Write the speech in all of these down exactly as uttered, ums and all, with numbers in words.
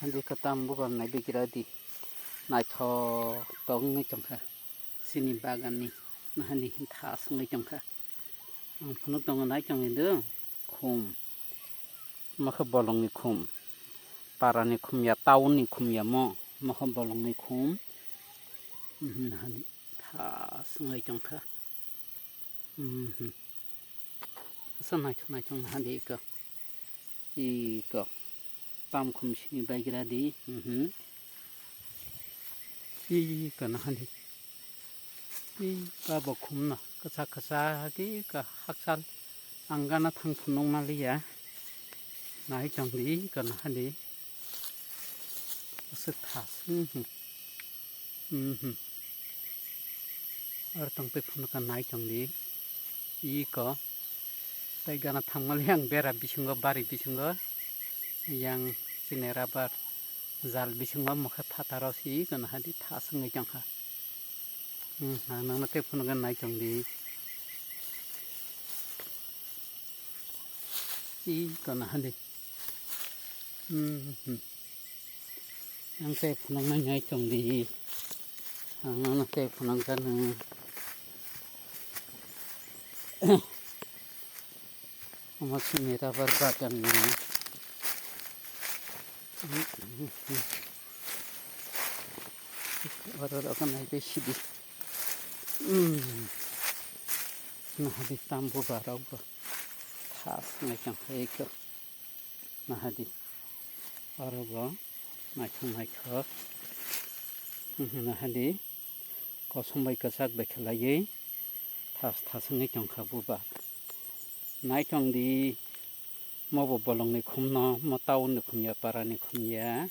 Adi kwtam bubar nai bigira di. Naithok tok wngwi tongkha. Chini baganni nahani thas wngwi tongkha. Ang phunuk tongo nai tongwi do khum. Mokhe bolongni khum. Parani khum ya, town ni khum ya mo. Mokhe bolongni khum. Mhm, nahani thas wngwi tongkha. Mhm. Asa naithok naithok nahadi iko. Iko. Tam khum simi baigra di. Mhm. Iko nahadi. Iko bo khumno. Kwchak kwchak iko haksal. Ang gana thang phunuk maliya. Nai chong di iko nahadi. Asa thas. Mhm. Mhm. Aro tongtwi phunukha nai tongdi. Iko. Tei gana thangmali ang bera bisingo, bari bisingo. Yang chini rubber jal bisingo mokhe phataro si iko nahadi thas wngwi tongkha. Hmm, ang nangno tei phunukha nai tongdi. Iko nahadi. Hmm, hmm. Ang tei phunuknai nai tongdi. Ang nono tei phunukjano. Omo chini rubber bagan ni. Oro rogo nai tei sidi. Hmm. Nahadi tambu barok bo. Thas nai tong hai ko. Nahadi. Oro bo naithok naithok. Mhm, nahadi. Kosom bai kwchak bai khlaiwi thas thas wngwi tongkha bubar. Nai tongdi, mo bo bolongni khumno, mo town ni khum ya, para ni khum ya.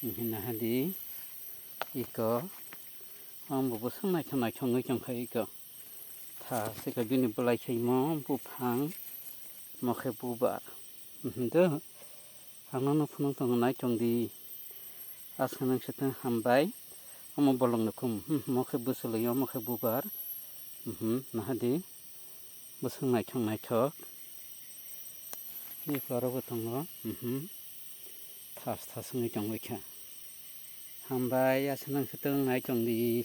Mhm, nahadi. Iko. Ang bo bwswk naithok naithok wngwi tongkha iko. Tha sika bini bwlai khaimo buphang, mo khe bubar. Mhm, do. Ang nono phunuk tongo nai tongdi. Aswk nang swtwng hambai. Omo bolongni khum. Hmm, mo khe bwswlwi, omo khe bubar. Mhm, nahadi. Bwswk naithok naithok. Ni korogo tongo. Mhm. Thas thas wngwi tongwi kha. Hambai, aswk nang swtwng nai tongdi.